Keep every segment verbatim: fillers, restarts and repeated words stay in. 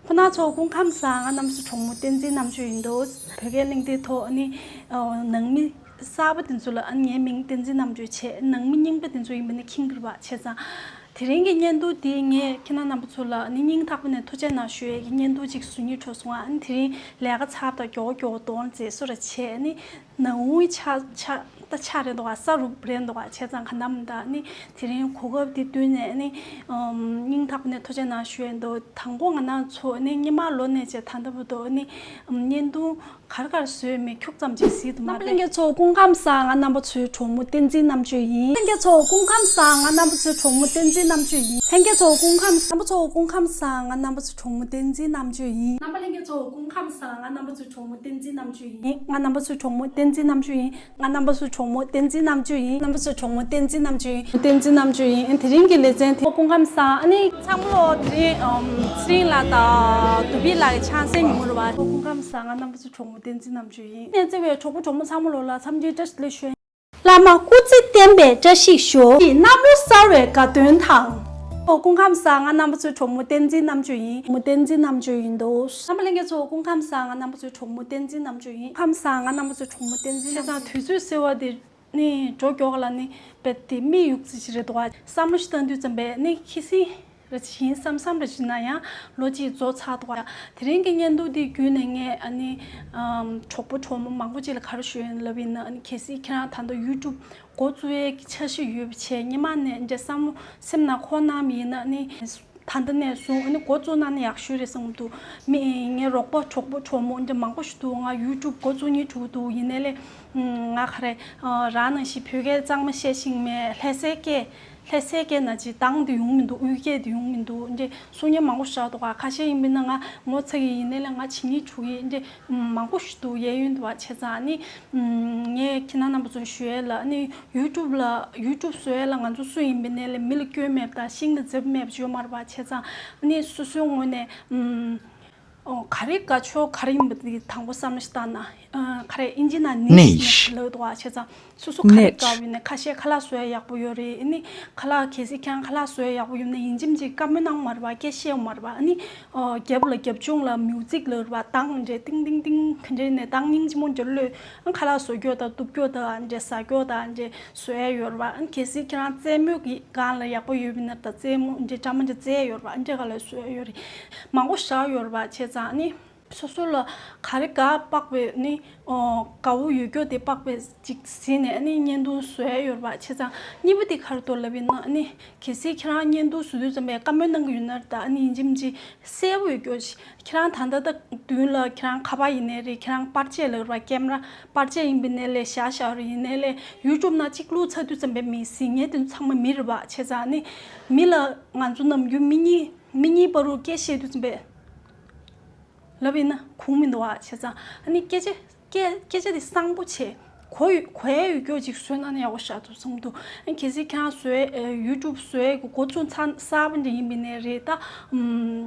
ཁོ་ན་ཚོ་སྐུ་ཁམས་བཟང་། ང་རྣམ་པ་ཚོའི་གྲོགས་མོ་བསྟན་འཛིན་རྣམ་དཔྱོད་ཡིན་འདུག་བོད་སྐད་གླེང་སྟེགས་ཐོག་ནི་ནང་མི་གསར་པ་དེ་ཚོ་ལ་ཨ་ངའི་མིང་བསྟན་འཛིན་རྣམ་དཔྱོད་བྱས། ནང་མི་རྙིང་པ་དེ་ཚོ་ཡིན་པ་ནི་ཁྱིམ་གྱི་རེད་པ། བྱས་ཙང་དེ་རིང་གི་བརྙན་ཐུང་འདི་ངས་ཁྱེད་རྣམ་པ་ཚོ་ལ་ནི་སྙིང་ཐག་པ་ནས་ཐུགས་རྗེ་གནང་ཞུ་ཡས་ཀྱི་བརྙན་ཐུང་ཅིག་བཟོ་སྙིང་བྲོ་སོང་། ཨ་ནི་དེ་རིང་ལས་ཀ་ཚར་དང་མགྱོགས་མགྱོགས་གདོང་མཛེས་བཟོ་ར་བྱས། ཨ་ནི་ནང་ཆ་ཆ་ད་ཆ་རེད་འདུག་ག་ས་རུབ་རེད་འདུག་ག་བྱས་ཙང་ག་འདམ་ད་ནི་དེ་རིང་གོ་སྐབས་འདི་བསྟུན་ནས་ནི་སྙིང་ཐག་པ་ནས་ཐུགས་རྗེ་གནང་ཞུ་ཡས་འདུག་དང་པོ་ང་རང་ཚོ་ནི་སྔོན་མ་ལོ་ནས་བྱས་ད་ལྟ་བར་དུ་ནི་བརྙན་ཐུང་ག་རེ་ག་རེ་བཟོས་མེད་ཁྱུག་ཙམ་ཅིག་གཟིགས་དུ་མ། རྣམ་པ་ལྷན་རྒྱས་ཚོ་སྐུ་ཁམས་བཟང་། ང་རྣམ་པ་ཚོའི་གྲོགས་མོ་བསྟན་འཛིན་རྣམ་དཔྱོད་ཡིན། ལྷན་རྒྱས་ཚོ་སྐུ་ཁམས་བཟང་། ང་རྣམ་པ་ཚོའི་གྲོགས་མོ་བསྟན་འཛིན་རྣམ་དཔྱོད་ཡིན། ལྷན་རྒྱས་ཚོ་སྐུ་ཁམས། རྣམ་པ་ཚོ་སྐུ་ཁམས་བཟང་། ང་རྣམ་པ་ཚོའི་གྲོགས་མོ་བསྟན་འཛིན་རྣམ་དཔྱོད་ཡིན། རྣམ་པ་ལྷན་རྒྱས་ཚོ་སྐུ་ཁམས་བཟང་། ང་རྣམ་པ་ཚོའི་གྲོགས་མོ་བསྟན་འཛིན་རྣམ་དཔྱོད་ཡིན། ང་རྣམ་པ་ཚོའི་གྲོགས་མོ་བསྟན་འཛིན་རྣམ་དཔྱོད་ཡིན། ང་རྣམ་པ་ཚོའི་གྲོགས་མོ་བསྟན་འཛིན་རྣམ་དཔྱོད་ཡིན། རྣམ་པ་ཚོའི་གྲོགས་མོ་བསྟན་འཛིན་རྣམ་དཔྱོད་ཡིན། བསྟན་འཛིན་རྣམ་དཔྱོད་ཡིན། དེ་རིང་གི་ལེ་ཚན་དེ། སྐུ་ཁམས་བཟང་། ཨ་ནི་ཚང་མ་ལོ་དེ་རིང་ཚེ་རིང་ལགས་དང་དུ་བི་ལགས་ཀྱི་ཆང་སའི་ཉིན་མོ་རེད་པ། སྐུ་ཁམས་བཟང་། ང་རྣམ་པ་ཚོའི་གྲོགས་མོ་བསྟན་འཛིན་རྣམ་དཔྱོད་ཡིན། ནས་བརྩེ་བའི་གྲོགས་པོ་གྲོགས་མོ་ཚང་མ་ལོ་ལ་འཚམས་འདྲིའི་བཀྲ་ཤིས་བདེ་ལེགས་ཞུ། བླ་མ་སྐུ་ཚེ་བརྟན་པའི་བཀྲ་ཤིས་ཤོག་གནམ་ལོ་གསར་བའི་དགའ་སྟོན་དང་། ཨོ་སྐུ་ཁམས་བཟང་། ང་རྣམ་པ་ཚོའི་གྲོགས་མོ་བསྟན་འཛིན་རྣམ་དཔྱོད་ཡིན། མོ་བསྟན་འཛིན་རྣམ་དཔྱོད་ཡིན་འདུག་རྣམ་པ་ལྷན་རྒྱས་ཚོ་སྐུ་ཁམས་བཟང་། ང་རྣམ་པ་ཚོའི་གྲོགས་མོ་བསྟན་འཛིན་རྣམ་དཔྱོད་ཡིན། ཁམས་བཟང་། ང་རྣམ་པ་ཚོའི་གྲོགས་མོ་བསྟན་འཛིན། བྱས་ཙང་དུས་ཚོད་ཟེར་བ་དེ་ནི་འགྲོ་མགྱོགས་ལ་ནི་རྦད་དེ་མི་གཡུག་རྩིས་ཞིག་རེད་འདུག་བ། བསམ་བློ་ཞིག་བཏང་དུས་ཙམ་པས་ནི་ཁི་སི་རེ་ཞིག་ཡིན་བསམ་བསམ་རེ་ཞིག་ན་ཡང་ལོ་གཅིག་རྫོགས་ཚར་འདུག་བ། དེ་རིང་གི་བརྙན་ཐུང་འདི་བརྒྱུད་ནས་ངས་ཨ་ནི་ཨམ་གྲོགས་པོ་གྲོགས་མོ་མང་པོ་ཅིག་ལ་ག་རེ་ཞུ་ཡིན་ལབ་ཡིན་ན། ཨ་ནི་གལ་སྲིད་ཁྱེད་རང་ད་ལྟ་ཡུ་ཊུབ་འགོ་བཙུགས་ཡས་ཀྱི་འཆར་གཞི་ཡོད་པ་བྱས། སྔོན་མ་ནས་འདྲ་བསམ་བློ་སེམས་ནང་འཁོར་གནང་བ་ཡིན་ན་ནི། ད་ལྟ་ནས་བཟུང་ཨ་ནི་འགོ་བཙུགས་གནང་ན་ཡག་ཤོས་རེད་བསམ་གྱི་འདུག་མི་ངའི་རོགས་པ་གྲོགས་པོ་གྲོགས་མོ་འདི་མང་པོ་ཞིག་འདུག་ང་ཡུ་ཊུབ་འགོ་བཙུགས་སྙིང་བྲོ་གི་འདུག་ཡིན་ནའི་ལས་ང་ག་རེ་རང་ནང་བཞིན་བོད་སྐད་གཙང་མ་བཤད་ཤེས་མེད། ལྷ་སའི་སྐད་ལྷ་སའི་སྐད་ནང་ཅིག་གདངས་དེ་ཡོང་མི་འདུག་དབུས་སྐད་དེ་ཡོང་མི་འདུག་འདི་གསུང་མཁན་མང་པོ་ཞིག་འདུག་ཁ་ཤས་ཡིན་པས་ན་ང་ངོ་ཚ་གི་ཡིན་ནའི་ལས་ང་བྱེད་སྙིང་བྲོ་གི་འདི་མང་པོ་ཞིག་འདུག་གཡས་གཡོན་དུ་བ་བྱས་ཙང་ནི་ངས་ཁྱེད་རྣམ་པ་ཚོ་ཞུ་ཡས་ལ་ནི་ཡུ་ཊུབ་ལ་ཡུ་ཊུབ་བཟོ་ཡས་ལ་ང་ཚོ་སུ་ཡིན་པའི་ནས་ལས་མི་ལ་སྐྱོན་མེད་པ་དང་ཤིང་ལ་འཛེབ་མེད་པ་ཡོད་མ་རེད་པ། བྱས་ཙང་ནི་སོ་སོའི་ངོས་ནས་ཨམ་ཨོ་ག་རེ་དགའ་ཕྱོགས་ག་རེ་ཡིན་པ་དེ་དང་པོ་བསམ་བློ་ཞིག་བཏང་ན་ཨ་ག་རེ་ཨིན་ཇི་ནང་ནིཤ་ལབ་འདུག་བ། བྱས་ཙང་སོ་སོ་ག་རེ་དགའ་བ་ཡོད་ན་ཁ་ཤས་ཁ་ལག་བཟོ་ཡས་ཡག་པོ་ཡོད་རེད། ཨ་ནི་ཁ་ལག་གལ་སྲིད་ཁྱེད་རང་ཁ་ལག་བཟོ་ཡས་ཡག་པོ་ཡོད་ན་ཡིན་གཅིག་མིན་གཅིག་བཀའ་མོལ་གནང་མ་རེད་པ། སྐད་བཤད་མ་རེད་པ། ཨ་ནི་ཨོ་རྒྱབ་ལ་རྒྱབ་ལྗོངས་ལ་མིའུ་ཛིག་ལབ་རེད་པ། གདངས་འདྲ་ཏིང་ཏིང་ཏིང་ག་འདྲ་ནས་གདངས་སྙིང་རྗེ་མོ་འདྲ་གློད། ཨ་ཁ་ལག་བཟོ་རྒྱུ་དང་གཏུབ་རྒྱུ་དང་འདྲ་ཟ་རྒྱུ་དང་འདྲ་བཟོ་ཡས་ཡོད་རེད་པ། ཨ་གལ་སྲིད་ཁྱེད་རང་རྩེད་མོ་གི་སྒང་ལ་ཡག་པོ་ཡོད་པ་ན་ད་རྩེད་མོ་འདྲ་འདྲ་མ་འདྲ་རྩེ་ཡས་ཡོད་རེད་པ། ཨ་འདྲ་ག་ལ་བཟོ་ཡས་ཡོད་རེད། མང་པོ་བཞག་ཡོད་རེད་པ། བྱས་ཙང་ཨ་ནི་སོ་སོ་ལ་ག་རེ་དགའ་པགས་པའི་ནི་ཨོ་དགའ་བོ་ཡོད་རྒྱུ་དེ་པགས་པའི་ཅིག་ཟིན་ནས་ཨ་ནི་བརྙན་ཐུང་བཟོ་ཡས་ཡོད་རེད་པ། བྱས་ཙང་གཉིས་པ་དེ་ག་རེ་འདུག་ལབ་ཡིན་ན། ཨ་ནི་གལ་སྲིད་ཁྱེད་རང་བརྙན་ཐུང་བཟོ་དུས་ཙམ་པས་བཀའ་མོལ་གནང་གི་ཡོད་ན་ད་ཨ་ནི་ཡིན་གཅིག་མིན་གཅིག་གསལ་པོ་ཡོད་རྒྱུ་ཅིག་ཁྱེད་རང་ད་ལྟ་ད་མདུན་ལ་ཁྱེད་རང་ཁ་པར་ཡིན་ནའི་རེད། ཁྱེད་རང་པར་ཆས་ལབ་རེད་པ། ཀེམ་ར་པར་ཆས་ཡིན་པའི་ནས་ལས་བཞག་བཞག་རེད། ཡིན་ནའི་ལས་ཡུ་ཊུབ་ནང་གཅིག་བླུགས་ཚར་དུས་ཙམ་པས་མི་གཟིགས་མཁན་དེ་ཚོ་ཚང་མ་མི་རེད་པ། བྱས་ཙང་ཨ་ནི་མི་ལ་ང་ཚོ་ནམ་རྒྱུན་མི་གཉིས་མི་གཉིས་བར་དུ་སྐད་བཤད་དུས་ཙམ་པས་ལབ་ཡིན་ན་གོ་མི་འདུག་བ། བྱས་ཙང་ཨ་ནི་སྐད་ཆ་སྐད་སྐད་ཆ་དེ་གསང་པོ་བྱས་གོ་ཡོད་གོ་ཡས་ཡོད་རྒྱུ་ཅིག་བཟོས་གནང་ན་ཡག་པོ་ཞེ་དྲག་འདུག་བསམ་འདུག་ཨ་ནི་གལ་སྲིད་ཁྱེད་རང་བཟོས་ཡུ་ཊུབ་བཟོ་ཡས་ཀྱི་འགོ་ཚུགས་ཚར་གསར་པ་འདྲ་ཡིན་པའི་ནས་རེད། ད་ཨམ་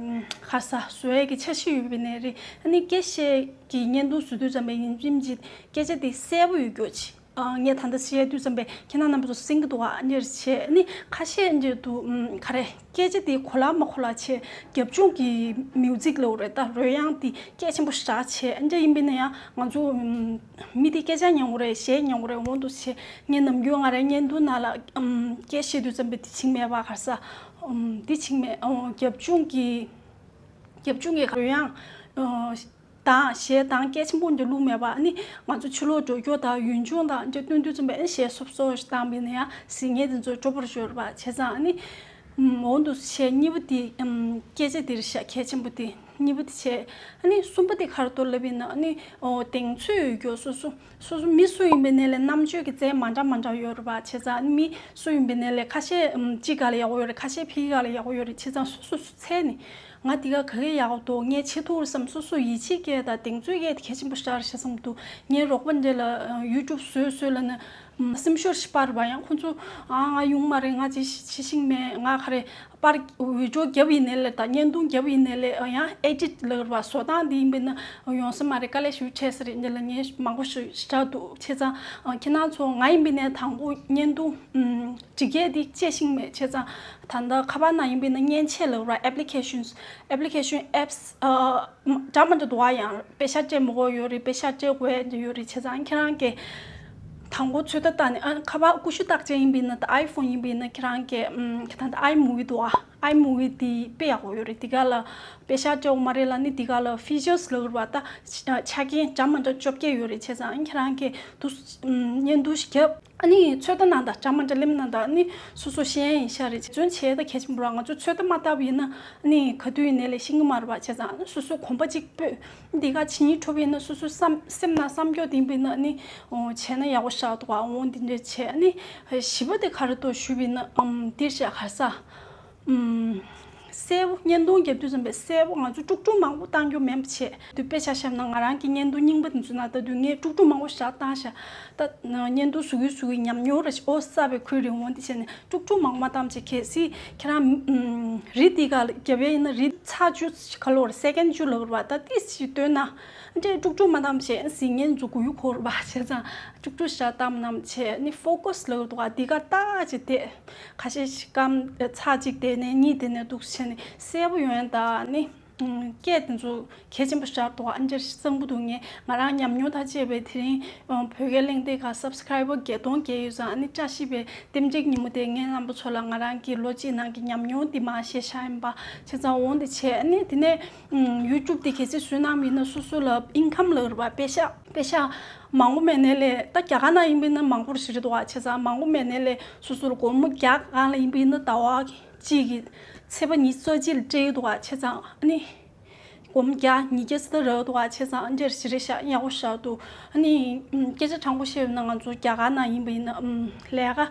ག་རེ་ཟ་བཟོ་ཡས་ཀྱི་འཆར་གཞི་ཡོད་པའི་ནས་རེད། ཨ་ནི་སྐད་བཤད་ཀྱི་བརྙན་ཐུང་བཟོ་དུས་ཙམ་པས་ཡིན་གཅིག་མིན་གཅིག་སྐད་ཆ་དེ་གསལ་པོ་ཡོད་རྒྱུ་ཅིག་ཨ་ངས་ད་ལྟ་བཤད་དུས་ཙམ་པས་ཁྱེད་རྣམ་པ་ཚོ་གསན་གྱི་འདུག་ག་ཨ་ནི་རེད་བྱས། ཨ་ནི་ཁ་ཤས་འདྲ་འདུག་ཨམ་ག་རེ་སྐད་ཆ་དེ་གོ་ལ་མ་གོ་ལ་བྱས། རྒྱབ་ལྗོངས་ཀྱི་མིའུ་ཛིག་ལབ་རེད། ད་རོལ་དབྱངས་དེ་སྐད་ཆེན་པོ་ཞེ་དྲག་བྱས། ཨ་འདྲ་ཡིན་པས་ན་ཡང་ང་ཚོ་ཨམ་མི་དེ་སྐད་ཆ་ཉན་དགོས་རེད། གཞས་ཉན་དགོས་རེད། འོ་འདུག་བྱས། ངས་ནམ་རྒྱུན་ང་རའི་བརྙན་ཐུང་ནང་ལ་ཨམ་སྐད་བཤད་དུས་ཙམ་པས་དེ་བྱེད་ཀྱི་མེད་པ། ག་རེ་ཟ་ཨམ་དེ་བྱེད་ཀྱི་མེད། ཨོ་རྒྱབ་ལྗོངས་ཀྱི་རྒྱབ་ལྗོངས་ཀྱི་རོལ་དབྱངས་ཨོ་དང་གཞས་དང་སྐད་ཆེན་པོ་འདི་བླུགས་མེད་པ། ཨ་ནི་ང་ཚོ་ཕྱི་ལོགས་འགྲོ་རྒྱུ་དང་ཡུལ་ལྗོངས་དང་འདི་སྟོན་དུས་ཙམ་པས་ཨ་ནི་གཞས་སོབ་སོབ་ཞིག་བཏང་བས་ན་ཡང་གཟིགས་མཁན་དེ་ཚོ་སྤྲོ་པོར་ཤོར་བ་བྱས་ཙང་། ཨ་ནི་འོ་འདུག་བྱས། གཉིས་པ་དེ་སྐད་ཆ་དེ་རེད་ཤག་གལ་ཆེན་པོ་དེ་གཉིས་པ་དེ་བྱས། ཨ་ནི་གསུམ་པ་དེ་ག་རེ་འདུག་ལབ་ཡིན་ན། ཨ་ནི་ཨོ་གདེང་ཚོད་ཡོད་རྒྱུ་སོ་སོ་སོ་སོ་མི་སུ་ཡིན་པའི་ནས་ལས་རྣམ་དཔྱོད་ཀྱི་རྩལ་མ་འདྲ་མ་འདྲ་ཡོད་རེད་པ། བྱས་ཙང་ཨ་ནི་མི་སུ་ཡིན་པའི་ནས་ལས་ཁ་ཤས་ཨམ་གཅིག་ག་ལ་ཡག་པོ་ཡོད་རེད། ཁ་ཤས་ཕ་གི་ག་ལ་ཡག་པོ་ཡོད་རེད། བྱས་ཙང་སོ་སོ་སོ་འཚོལ་ནས། ང་འདི་ག་ག་གི་ཡག་འདུག་ངས་བྱེད་ཐུབ་རེད་བསམ། སོ་སོ་ཡིད་ཆེས་སྐྱེ་དང་གདེང་ཚོད་སྐྱེ་དེ་གལ་ཆེན་པོ་ཞེ་དྲག་རེད་ཤག་བསམ་འདུག་ངའི་རོགས་པ་འདྲ་ལ་ཡུ་ཊུབ་བཟོས་བཟོས་ལབ་ན་ སེམས་ཤུགས་སྤར་བ་ཡང་ཁོང་ཚོ་ཨ་ང་ཡོང་མ་རེད། ང་ཅི་ཤི་ཤིང་མེད། ང་ག་རེ་པར་བི་ཌི་ཡོ་རྒྱབ་ཡིན་ནའི་ལས་ད་བརྙན་ཐུང་རྒྱབ་ཡིན་ནའི་ལས་ཡང་ཨེ་ཌིཊ་ལབ་ར་བ་བཟོ་སྟངས་འདི་ཡིན་པས་ན་ཡོང་ས་མ་རེད། དཀའ་ལས་ཞུ་བྱས་ས་རེད། འདི་ལ་ངས་མང་པོ་ཞུ་ཞུ་འདུག་བྱས་ཙང་ཁྱེད་རང་ཚོ་ང་ཡིན་པས་ན་དང་པོ་བརྙན་ཐུང་ཨུམ་སྒྲིག་ཡས་འདི་བཅད་ཤིང་མེད། བྱས་ཙང་ད་ལྟ་ཁ་པར་ནང་ཡིན་པས་ན་མཉེན་ཆས་ལབ་ར་ཨེབ་ལི་ཁེ་ཤན་ཨེབ་ལི་ཁེ་ཤན་ཨེབ་སི་འདྲ་མི་འདྲ་འདུག་ཨ། ཡང་པེ་ཤག་སྤྲད་མི་དགོས་ཡོད་རེད། པེ་ཤག་སྤྲད་དགོས་ཡ་ཡོད་རེད། བྱས་ཙང་ཁྱེད་རང་གིས་དང་པོ་ཚོད་ལྟ་བཏང་ནས་ཨ་ཁ་པར་ཀུ་ཤུ་རྟགས་ཅན་ཡིན་པ་ཡིན་ན་ད་ཨའི་ཕོན་ཡིན་པ་ཡིན་ན་ཁྱེད་རང་གིས་ཨམ་ད་ལྟ་ཨའི་མུ་བི་འདུག་ཨ། ཨའི་མུ་བི་དེ་དཔེ་ཡག་པོ་ཡོད་རེད། དེ་ག་ལ་པེ་ཤག་སྤྲད་དགོས་མ་རེད་ལ་ནི་དེ་ག་ལ་ཕི་ཅར་སི་ལབ་ར་བ་ད་ཆ་རྐྱེན་འདྲ་མི་འདྲ་བཅོ་བརྒྱད་ཡོད་རེད། བྱས་ཙང་ཁྱེད་རང་གིས་དུ་བརྙན་ཐུང་ཞིག་རྒྱབ། ཨ་ནི་ཚོད་ལྟ་གནང་དང་འདྲ་མི་འདྲ་ལེམ་གནང་དང་ཨ་ནི་སོ་སོ་ཤེས་ཡིན་ཤ་རེད། བརྩོན་བྱས་ད་གལ་ཆེན་པོ་ར། ང་ཚོ་ཚོད་ལྟ་མ་བཏབ་ཡིན་ན་ཨ་ནི་ག་དུས་ཡིན་ནའི་ལས་ཤེས་ཀྱི་མ་རེད་པ། བྱས་ཙང་ཨ་ནི་སོ་སོའི་གོམ་པ་གཅིག་སྤོས། འདི་ག་ཇི་སྙེད་འཕྲོ་བ་ཡིན་ན་སོ་སོའི་བསམ་སེམས་ནང་བསམ་སྐྱོ་དེ་ཡིན་པ་ཡིན་ན་ཨ་ནི་བྱས་ན་ཡག་པོ་ཤ་འདུག་ཨ། འོང་འདི་འདྲ་བྱས་ཨ་ནི་བཞི་པ་དེ་ག་རེ་འདུག་ཞུས་པ་ཡིན་ན་ཨམ་འདིར་བྱས་ག་རེ་ཟ། ཨུམ། གསལ་པོ་བརྙན་ཐུང་རྒྱབ་དུས་ཙམ་པའི་གསལ་པོ་ང་ཚོ་དཀྲུག་དཀྲུག་མང་པོ་བཏང་རྒྱུ་མེད་པ་བྱས། དུས་དཔེ་ཆ་བཞག་ན་ང་རང་གི་བརྙན་ཐུང་རྙིང་པ་དེ་ཚོ་ན་ལྟ་དུས་ངས་དཀྲུག་དཀྲུག་མང་པོ་བཞག་བཏང་ཤག་ད་བརྙན་ཐུང་བཟོ་གི་བཟོ་གི་ཉམས་མྱོང་ར་ཨོ་ས་བའི་ཁུལ་རེད། འོང་དེ་བྱས་ནས་དཀྲུག་དཀྲུག་མང་པོ་མ་བཏང་བྱས། གལ་སྲིད་ཁྱེད་རང་ཨུམ་རི་འདི་ག་རྒྱབ་ཡ་ཡིན་ན་རི་ཚ་བཅུ་ག་ལོར་སེ་ཀན་བཅུ་ལོར་བ་ད་ཏིས་ཞིག་བཏོན་ན་འདྲེ་དཀྲུག་དཀྲུག་མ་བཏང་བྱས་ཟིང་ངན་འཛུགས་དགོས་ཡུ་འཁོར་བ་བྱས་ཙང་། དཀྲུག་དཀྲུག་བཞག་གཏམ་རྣམས་བྱས་ནི་ཕོ་ཀོ་སི་ལབ་འདུག་ག་འདི་ག་ལྟ་ཅི་དེ་ཁ་ཤས་ཤིག་སྐམ་ཚ་གཅིག་དེ་ནས་གཉིས་དེ་ནས་འདུག་བྱས་ནས་གསལ་པོ་ཡོང་ཡ་ད་ནི་སྐད་དེ་ཚོ་གལ་ཆེན་པོ་ཤར་འདུག་ཨ་འདྲ་གསང་པོ་འདུག་ངས་ང་རང་ཉམས་མྱོང་དང་བཅས་པའི་དེ་རིང་བོད་སྐད་གླེང་སྟེགས་ཁ་སབ་སི་ཀ་རའི་བར་བརྒྱད་སྟོང་བརྒལ་ཡོད་ཙང་ཨ་ནི་བཀྲ་ཤིས་པའི་རྟེན་འབྲེལ་ཉིན་མོ་དེ་ངས་རྣམ་པ་ཚོ་ལ་ང་རང་གི་ལོ་གཅིག་ནང་གི་ཉམས་མྱོང་འདི་མར་བཤད་བཞག་ཡིན་པ་བྱས་ཙང་འོང་དེ་བྱས་ཨ་ནི་དེ་ནས། ཡུ་ཊུབ་དེ་གལ་སྲིད་བཟོས་གནང་བ་ཡིན་ན་སོ་སོ་ལ་ཨིན་ཀམ་ལབ་རེད་པ། པེ་ཤག་པེ་ཤག་མང་པོ་མེད་ནའི་ལས་ད་རྒྱ་གར་ནང་ཡིན་པ་ཡིན་ན་མང་པོ་ཞིག་རེད་འདུག་ག་བྱས་ཙང་མང་པོ་མེད་ནའི་ལས་སོ་སོ་ལ་སྒོར་མོ་བརྒྱ་སྒང་ལ་ཡིན་པ་ཡིན་ན་ཟླ་བ་གཅིག་གི་ཚེས་པ་ཉི་ཤུ་རྩ་གཅིག་ལ་སྤྲད་ཀྱི་འདུག་ག་བྱས་ཙང་ཨ་ནི་སྒོར་མོ་བརྒྱ་ཉིས་བརྒྱ་ཙམ་ད་རག་འདུག་ག་བྱས་ཙང་ཨ་འདྲ་ཞིག་རེད་ཤག་ཡག་པོ་ཞིག་འདུག་ཨ་ནི་སྐད་ཆ་དྲང་པོ་བཤད་ཡོད་ན་ང་ཚོ་རྒྱ་གར་ནང་ཡིན་པ་ཡིན་ན་ལས་ཀ་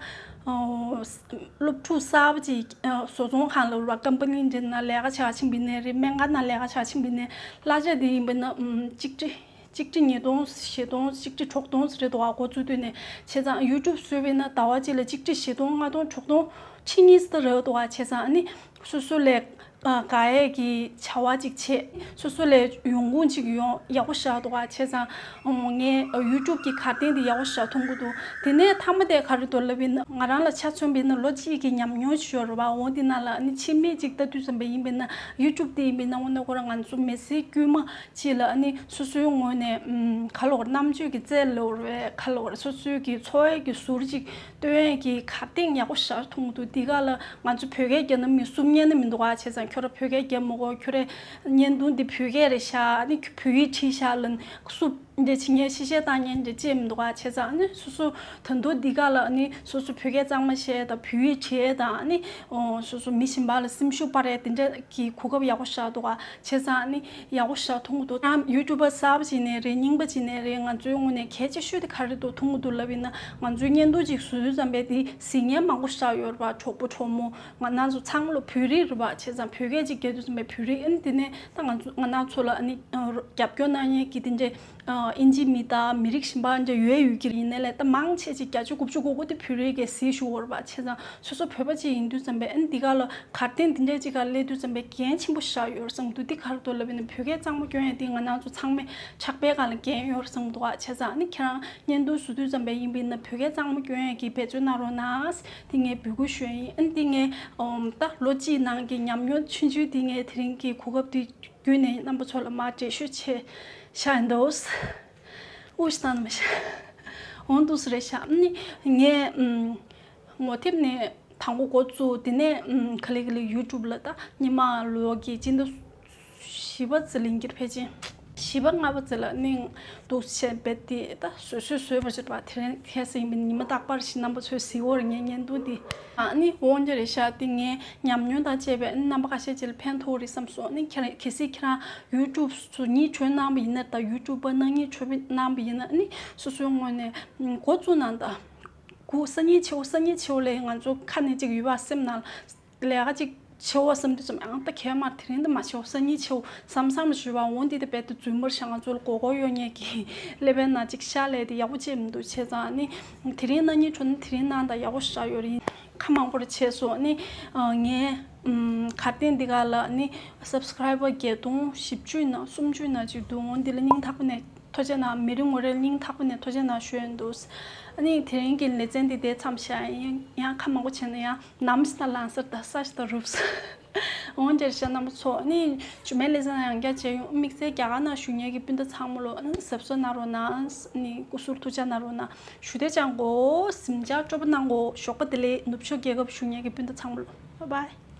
སློབ་ཕྲུག་གསར་པ་ཅིག་བཟོ་ཚོང་ཁང་ལ་ར་ཀམ་པ་ནི་འདྲ་ན་ལས་ཀ་བྱ་ཕྱིན་པ་ཡིན་ནའི་རེད། སྨན་ཁང་ནང་ལས་ཀ་བྱ་ཕྱིན་པ་ཡིན་ནའི་གླ་ཆ་དེ་ཡིན་པ་ན་ཨམ་གཅིག་ཁྲི་གཅིག་ཁྲི་ཉིས་སྟོང་བཞི་སྟོང་གཅིག་ཁྲི་དྲུག་སྟོང་ཟེར་རེད་འདུག་ག་འགོ་བཙུགས་དུས་ནས་བྱས་ཙང་ཡུ་ཊུབ་བཟོས་པ་ཡིན་ན་ཟླ་བ་གཅིག་ལ་གཅིག་ཁྲི་བཞི་སྟོང་ལྔ་སྟོང་དྲུག་སྟོང་ཁྲི་གཉིས་ཟེར་རེད་འདུག་ག་བྱས་ཙང་ཨ་ནི་སོ་སོ་ལས་དགའ་ཡས་ཀྱི་བྱ་བ་ཅིག་བྱས་སོ་སོ་ལས་ཡོང་ཁུངས་ཅིག་ཡོང་ཡག་པོ་ཞིག་འདུག་ག་བྱས་ཙང་ངས་ཡུ་ཊུབ་ཀྱི་གར་སྟེགས་འདི་ཡག་པོ་ཞིག་མཐོང་གི་འདུག་དེ་ནས་མཐའ་མ་དེ་ག་རེ་འདུག་ལབ་ཡིན་ན་ང་རང་ལ་ཆ་མཚོན་པ་ཡིན་ན་ལོ་གཅིག་གི་ཉམས་མྱོང་ཞིག་ཡོད་རེད་བ། འོ་འདི་ནང་ལ་ཨ་ནི་ཕྱི་མིག་ཅིག་ལྟ་དུས་ཙམ་པ་ཡིན་པ་ཡིན་ན་ཡུ་ཊུབ་དེ་ཡིན་པ་ཡིན་ན་འོ་ན་ཁོ་རང་ང་ཚོ་མི་ཚེ་དཀྱུས་མ་ཅིག་ལ་ཨ་ནི་སོ་སོའི་ངོས་ནས་ཨམ་ག་ལབ་དགོས་རེད། རྣམ་དཔྱོད་ཀྱི་རྩལ་ལབ་དགོས་རེད། ག་ལབ་དགོས་རེད། སོ་སོའི་གི་འཚོ་བའི་གི་ཟུར་ཅིག་སྟོན་ཡས་ཀྱི་གར་སྟེགས་ཡག་པོ་ཞིག་མཐོང་གི་འདུག་འདི་ག་ལ་ང་ཚོ་བོད་སྐད་རྒྱབ་ན་མི་གསུང་ཉན་ནི་མི་འདུག་ག་བྱས་ཙང་ཁྱོད་རང་བོད་སྐད་རྒྱབ་མི་དགོས། ཁྱོད་རང་བརྙན་ཐུང་འདི་བོད་སྐད་རེད་ཤག་ཨ་ནི་བོད་ཡིག་བྲིས་ཤག་ལབ་སུབ་འདི་བྱེད་ཉན་ཤེས་བཤད་བཏང་ཉན་འདི་ཅེས་མི་འདུག་ག་བྱས་ཙང་ཨ་ནི་སོ་སོ་ད་དུང་འདི་ག་ལ་ཨ་ནི་སོ་སོ་བོད་སྐད་གཙང་མ་བཤད་དང་བོད་ཡིག་བྲིས་དང་ཨ་ནི་སོ་སོ་མི་གཞན་པ་ལ་སེམས་ཤུགས་སྤར་ཡས་དེ་འདྲ་གི་གོ་སྐབས་ཡག་པོ་ཞིག་འདུག་ག་བྱས་ཙང་ཨ་ནི་ཡག་པོ་ཞིག་མཐོང་གི་འདུག་ཡང་ཡུ་ཊུབ་པ་གསར་པ་ཅིག་ནས་རེད། རྙིང་པ་ཅིག་ནས་རེད། ང་ཚོའི་ངོས་ནས་གལ་ཆེ་ཤོས་དེ་ག་རེ་འདུག་མཐོང་གི་འདུག་ལབ་ཡིན་ན་ང་ཚོའི་བརྙན་ཐུང་ཅིག་བཟོ་དུས་ཙམ་པས་དེ་གཟིགས་མཁན་མང་པོ་ཞིག་ཡོད་རེད་པ། གྲོགས་པོ་གྲོགས་མོ་ང་རང་ཚོ་ཚང་མ་ལ་བོད་རིགས་རེད་པ། བྱས་ཙང་བོད་སྐད་ཅིག་རྒྱབ་དུས་ཙམ་པས་བོད་རིགས་ཨ་ནི་དེ་ནས་ད་ང་ཚོ་ང་རང་ཚོ་ལ་ཨ་ནི་རྒྱབ་སྐྱོར་གནང་མཁན་གྱི་དེ་འདྲའི་ཨིན་ཇི་མི་དང་མི་རིགས་གཞན་པ་འདྲ་ཡོད་ཡོད་ཀྱི་ཡིན་ནའི་ལས་ད་མང་ཆེ་ཅིག་བརྒྱ་ཆ་དགུ་བཅུ་གོ་དགུ་དེ་བོད་རིགས་ཀྱིས་གཟིགས་བཞུགས་ཡོད་རེད་པ། བྱས་ཙང་སོ་སོ་བོད་པ་ཅིག་ཡིན་དུས་ཙམ་པས་ཨ་ནི་འདི་ག་ལ་གར་སྟེགས་འདི་འདྲའི་ཅིག་ག་སླེབས་དུས་ཙམ་པས་འགན་ཆེན་པོ་ཞིག་ཡོད་རེད་བསམ་འདུག་འདི་ག་རེ་འདུག་ལབ་ཡིན་ན་བོད་སྐད་གཙང་མ་སྐྱོན་ཡས་འདི་ང་རང་ཚོ་ཚང་མས་ཕྱག་དཔེ་སྒང་ལ་འགན་ཡོད་རེད་བསམ་འདུག་ཨ། བྱས་ཙང་ཨ་ནི་ཁྱེད་རང་བརྙན་ཐུང་བཟོ་དུས་ཙམ་པས་ཡིན་པ་ཡིན་ན་བོད་སྐད་གཙང་མ་སྐྱོན་ཡས་ཀྱི་འབད་བརྩོན་གནང་རོགས་གནང་། འདི་ངས་འབོད་སྐུལ་ཞུ་ཡས་ཡིན། ཨ་ནི་འདི་ངས་ཨོམ་ད་ལོ་གཅིག་ནང་གི་ཉམས་མྱོང་ཆུང་ཆུང་འདི་ངས་དེ་རིང་གི་གོ་སྐབས་འདི་བརྒྱུད་ནས་རྣམ་པ་ཚོ་ལ་མར་འགྲེལ་བཤད་བྱས་བཞག་ཡིན་འདུག་ཨུ་ཤི་ཏང་མི་ཤ་འོང་འདུག་སེ་རེད་ཤག་ཨ་ནི་ངས་ཨམ་ངོ་དེབ་ནས་དང་པོ་འགོ་བཙུགས། དེ་ནས་ཨམ་ག་ལེ་ག་ལེ་ཡུ་ཊུབ་ལ་ད་ཉི་མ་ལོ་གི་སྤྱི་ཟླ་བཞི་པ་ཙམ་ལིང་གིར་ཕལ་ཆེར་བཞི་པ་ལྔ་པ་ཙམ་ལ་ནིང་འདུག་བྱས་པས་དེ་ད་བཟོས་བཟོས་བཟོས་པ་ཞིག་རེད་པ། དེ་རིང་ཁ་སང་ཡིན་པའི་ཉི་མ་རྟག་པར་ཞིག་རྣམ་པ་ཚོས་གཟིགས་འོར་ངའི་བརྙན་ཐུང་འདི་ཨ་ནི་འོང་རྒྱུ་རེད་ཤག་དེ་ངའི་ཉམས་མྱོང་དང་བཅས་པའི་རྣམ་པ་ཁ་ཤས་ཅིག་ལ་ཕན་ཐོགས་རེད་བསམ་སོང་། ཨ་ནི་ཁྱེད་རང་གལ་སྲིད་ཁྱེད་རང་ཡུ་ཊུབ་སུ་གཉིས་བྱོན་གནང་བ་ཡིན་ན་ད་ཡུ་ཊུབ་པ་ནང་གཉིས་བྱོན་གནང་བ་ཡིན་ན་ཨ་ནི་སོ་སོའི་ངོས་ནས་འགོ་བཙུགས་གནང་ད། གུ་སང་ཉིན་ཆེའོ་སང་ཉིན་ཆེའོ་ལས་ང་ཚོ་ཁ་ནས་ཅིག་ཡུལ་བ་སེམས་ནང་ལས་ཀ་ཅིག་ ཆེ་བ་བསམ་དུས་ཙམ་ཡང་ད་གས་མར་དེ་རིང་ད་མ་ཆེ་བ་སང་ཉིན་ཆེ་བ་བསམ་བསམ་ཞུ་བ་འོང་འདི་ད་རྦད་དེ་རྫུན་མར་ཤ་ང་ཚོ་ལ་མགོ་སྐོར་གཡོ་ཉེས་ཀྱི་ཀླད་པའི་ནང་ཅིག་ཤ་ལས་དེ་ཡག་པོ་བྱེད་མི་འདུག་བྱས་ཙང་ནི་དེ་རིང་གནང་སྙིང་བྲོ་ན་དེ་རིང་གནང་ད་ཡག་པོ་ཞེ་དྲག་ཡོད་རེད། ཁ་མང་པོ་རེ་བྱས་སོང་ནི་ངས་གར་སྟེང་འདི་ག་ལ་ནི་སབ་སི་ཀ་རའི་བར་བརྒྱད་སྟོང་བཞི་བཅུ་ཡིན་ན་སུམ་ཅུ་ཡིན་ན་ཅིག་འདུག་འོང་འདི་ལ་སྙིང་ཐག་པ་ནས་ཐུགས་རྗེ་གནང་། མི་རེ་ངོ་རེ་ལ་སྙིང་ཐག་པ་ནས་ཐུགས་རྗེ་གནང་ཞུ་ཡོད་འདུག་ཨ་ནི་དེ་རིང་གི་ལེ་ཚན་འདི་དེ་མཚམས་བཞག་ཡིན། ཡང་ཁ་མང་པོ་བྱས་ན་ཡང་ནམ་ཞིག་ད་ལང་སར་ད་ས་ཞིག་ད་རུབ་ས། འོང་འདིར་ཤ་རྣམ་པ་ཚོ་ནི་ཇུ་མའི་ལེ་ཚན་ཡང་བསྐྱར་མཇལ་ཡོང་། དམིགས་བསལ་རྒྱ་གར་ནང་བཞུགས་མཁན་གྱི་སྤུན་ཟླ་ཚང་མ་ལོ་ཨ་ནི་གཟབ་གཟབ་གནང་རོགས་གནང་། ནི་སྐུ་གཟུགས་ཐུགས་ཅག་གནང་རོགས་གནང་ཞུ། དེ་ཅང་གོ་གཟིམ་འཇག་སྤྲོ་པོ་གནང་གོ་ཞོགས་པ་བདེ་ལེགས། ནུབ་ཕྱོགས་རྒྱལ་ཁབ་བཞུགས་མཁན་གྱི་སྤུན་ཟླ་ཚང་མ་ལོ། བྷའི་བྷའི།